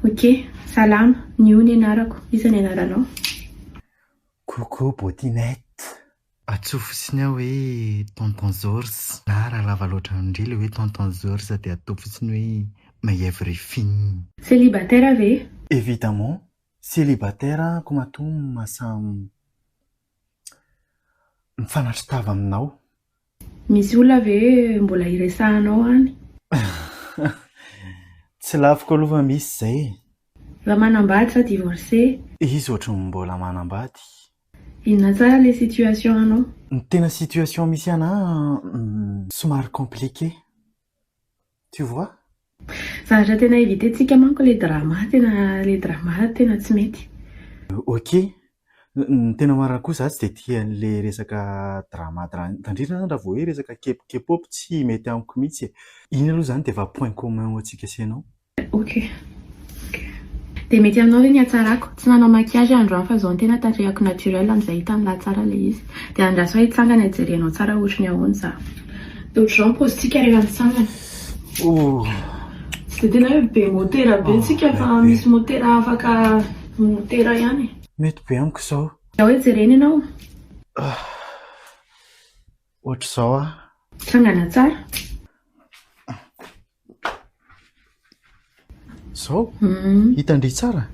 Ok, salama, Nio ny anarako, iza ny anaranao? Coucou Botinette. Antsoy fotsiny aho hoe Tonton Zors. Na raha lava loatra amin-dry ilay hoe Tonton Zors dia ataovy fotsiny hoe My everything. Célibataire ve? Évidemment, célibataire aho matoa mahasahy mifanatri-tava aminao. Misy olona ve mbola iresahanao any? Tsy laviko aloha fa misy izay e. Efa manambady sa divorcé? Izy ohatry ny mbola manambady. Inona tsara le situation anao? Ny tena situation misy anà somary compliqué. Tu vois? Zavatra tena éviter-tsika manko le drama, tena le drama tena tsy mety. Ok, ny tena marina koa za tsy dia tia an'le resaka drama drama, indrindra zany raha vao hoe resaka kepokepop tsy mety amiko mihitsy e. Iny aloha zany dia efa point commun ho antsika sy ianao. Ok ok. Dia mety aminao ve ny hatsarako? Tsy nanao maquillage aho androany fa zao no tena tarehako naturel amin'izay hitan'lah tsara ilay izy. Dia andraso aho hitsangana hijerenao tsara ohatry ny ahoana za. Dia ohatr'izao ny paozintsika rehefa mitsangana. Tsy dia tena hoe be motera be tsika fa misy motera afaka motera ihany e. Mety be amiko izao. Ao hoe jerena ianao. Ohatr'izao aho. Tsangana tsara. Zao? Hitan-dry tsara?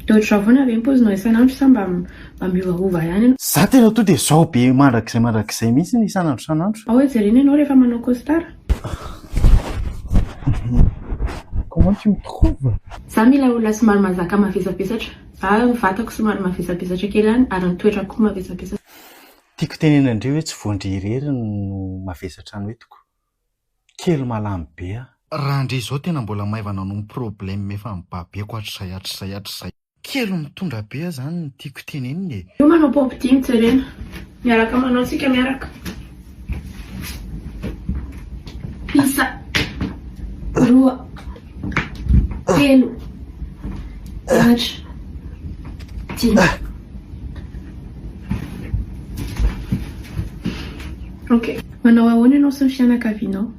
Dia ohatr'izao foana ve ny paozinao isan'andro sa mba mba miovaova ihany ianao? Za tena to dia zao be mandrakizay mandrakizay mihitsy isan'andro isan'andro. Ao hoe jerena ianao rehefa manao costard. Comment tu me trouves? Za mila olona somary mahazaka mavesabesatra. Za ny vatako somary mavesabesatra kely ihany ary ny toetrako koa mavesabesatra. Tiako tenenina ndry hoe tsy voandry irery no mavesatra no entiko. Kely malamy be ah. Raha ndry izao tena mbola maivana noho ny problème efa nibabeko hatrizay hatrizay hatrizay. Kely mitondra be ah zany no tiako tenenina e. Io manao paopy dimy jerena. Miaraka manao tsika miaraka. Isa. Roa. Telo. Efatra. Dimy. Ok. Manao ahoana ianao sy ny fianakavianao?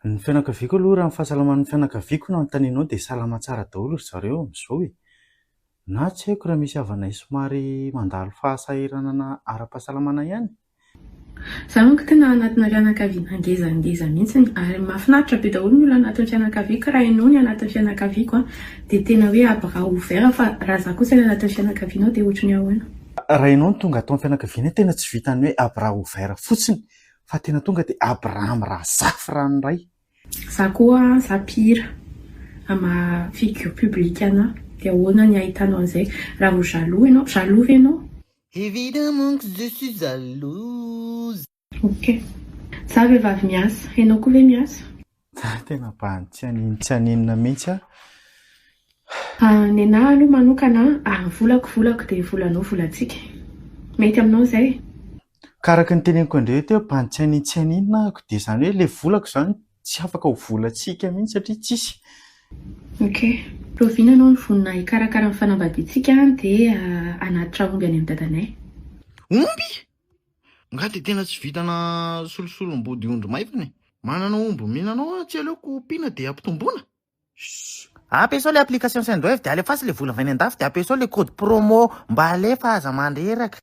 Ny fianakaviako aloha raha ny fahasalaman'ny fianakaviako no anontanianao dia salama tsara daholo ry zareo amin'izao e! Na tsy haiko raha misy havanay somary mandalo fahasahiranana ara-pahasalamana ihany. Za manko tena anatina fianakaviana ngezangeza mihitsy ary mahafinaritra be daholo ny olona anatin'ny fianakaviako, raha ianao ny anatin'ny fianakaviako an dia tena hoe à bras ouvert fa raha za kosa ny anatin'ny fianakavianao dia ohatry ny ahoana? Raha ianao no tonga ato amin'ny fianakavianay tena tsy vitan'ny hoe à bras ouvert fotsiny fa tena tonga dia Abraham Razafy ranoray. Za koa za mpihira am maha figure publique anah dia ahoana ny ahitanao an'izay raha vao jaloux ianao, jaloux ve ianao? Evidemment que je suis jalouse. Ok. Za vehivavy miasa, ianao koa ve miasa? Tena bandy tsy hanin tsy haninona mihitsy aho. Nenah aloha manokana an, ny volako volako dia volanao volantsika. Mety aminao izay? Ka araka ny teneniko an-dry teo, bandy tsy hanin tsy haninona ahako dia izany hoe ilay volako izany tsy afaka ho volantsika mihitsy satria tsisy. Ok. Rahoviana ianao no vonona hikarakara ny fanambadiantsika dia hanatitra omby any amin'ny dadanay? Omby? Nga dia tena tsy vitana solosolom-body ondry maivana e? Manana omby mihinana ao aho tsy aleoko ompiana dia ampitomboina? Shh. Ampiasao le application Sendwave dia alefaso le vola avy any andafy dia ampiasao le code promo mba alefa aza mandreraka.